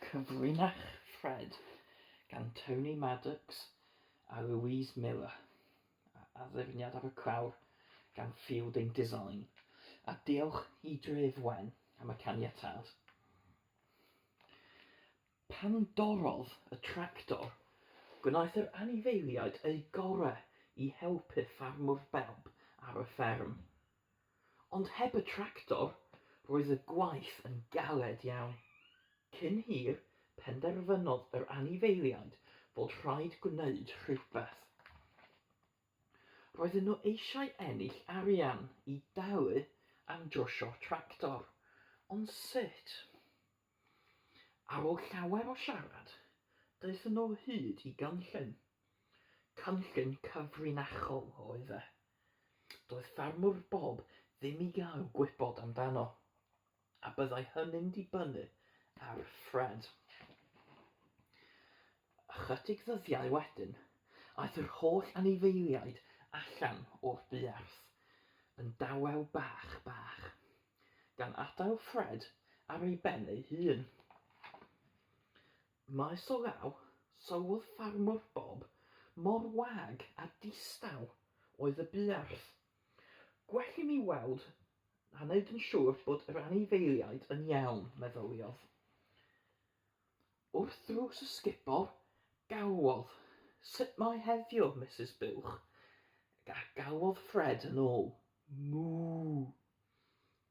Cyfrinach Fred gan Tony Maddox a Louise Miller, a addurniad ar y clawr gan Fielding Design. A diolch i Dref Wen am y caniatâd. Pan dorrodd y tractor, gwnaeth yr anifeiliaid eu gorau i helpu ffarmwr Bob ar y fferm. Ond heb y tractor, roedd y gwaith yn galed iawn. Cyn hir, penderfynodd yr anifeiliaid fod rhaid gwneud rhywbeth. Roedden nhw eisiau ennill arian i dalu am drwsio'r tractor, ond sut? Ar ôl llawer o siarad, daethon nhw o hyd i gynllun. Cynllun cyfrinachol oedd e. Doedd ffarmwr Bob ddim i gael gwybod amdano, a byddai hynny'n dibynnu ar Fred. Ychydig ddyddiau wedyn, aeth yr holl anifeiliaid allan o'r buarth, yn dawel bach bach. gan adael Fred ar ei ben ei hun. Maes o law, sylwodd ffarmwr Bob mor wag a distaw oedd y buarth. Gwell i mi weld a wneud yn siŵr bod yr anifeiliaid yn iawn, meddyliodd. Wrth ddrws y sgubor, galwodd, Sut mae heddiw, Misus Buwch? A galwodd Fred yn ôl, Mŵ!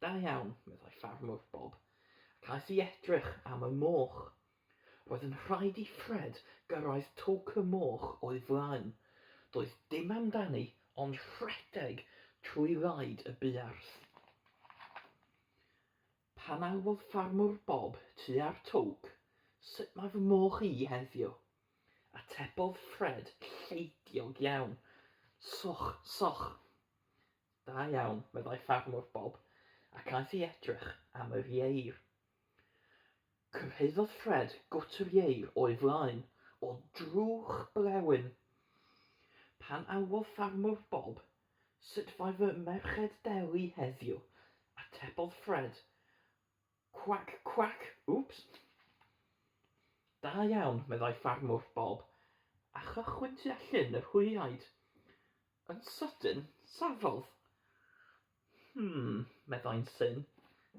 Da iawn, meddai ffarmwr Bob, ac aeth i edrych am y moch. Roedd yn rhaid i Fred gyrraedd twlc y moch o'i flaen. Doedd dim amdani ond rhedeg trwy laid y buarth. Pan alwodd ffarmwr Bob tua'r twlc, Sut mae fy moch i heddiw? Atebodd Fred lleidiog iawn, Soch, soch! Da iawn, meddai ffarmwr Bob, ac aeth i edrych am yr ieir. Cyrhaeddodd Fred gwt yr ieir o'i flaen, o drwch blewyn. Pan alwodd ffarmwr Bob, Sut mae fy merched del i heddiw? Atebodd Fred, Cwac, cwac, wps! Da iawn, meddai ffarmwr Bob, a chychwyn tua llyn yr hwyaid. Yn sydyn, safodd. Hmm, meddai'n syn,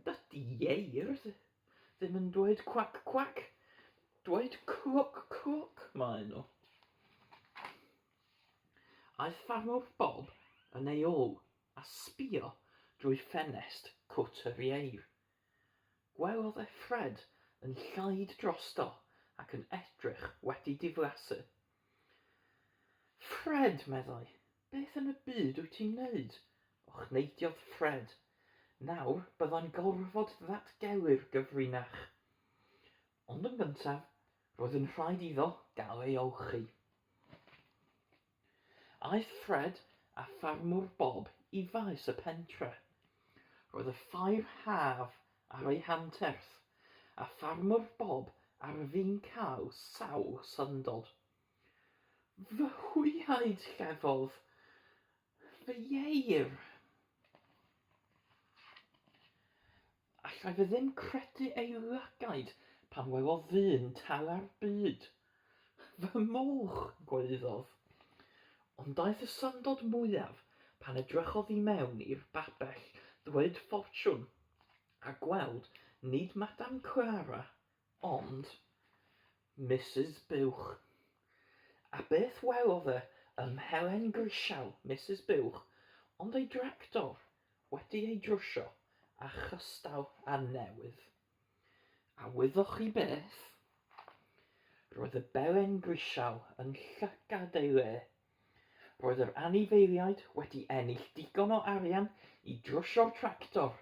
dydy ieir ddim yn dweud cwac, cwac, dweud clwc, clwc maen nhw. Aeth ffarmwr Bob yn ei ôl a sbio drwy ffenest cwt yr ieir. Gwelodd e Fred yn llaid drosto ac yn edrych wedi diflasu. Fred, meddai, beth yn y byd wyt ti'n wneud? Ochneidiodd Fred. Nawr byddai'n gorfod ddatgelu'r gyfrinach. Ond yn gyntaf, roedd yn rhaid iddo gael ei olchi. Aeth Fred a ffarmwr Bob i faes y pentre. Roedd y ffair haf ar ei hanterth, a ffarmwr Bob ar fin cael sawl syndod. Fy hwyaid, llefodd! Fy ieir! Allai fe ddim credu ei lygaid pan welodd ddyn tala'r byd. Fy moch! gwaeddodd. Ond daeth y syndod mwyaf pan edrychodd i mewn i'r babell ddweud ffortiwn a gweld nid Madame Clara ond Misus Buwch. A beth welodd e ym mhelen grisial Misus Buwch ond ei dractor wedi ei drwsio a chystal a newydd. A wyddoch chi beth? Roedd y belen grisial yn llygad ei le. Roedd yr anifeiliaid wedi ennill digon o arian i drwsio'r tractor,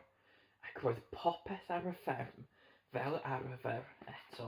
ac roedd popeth ar y fferm fel arfer eto.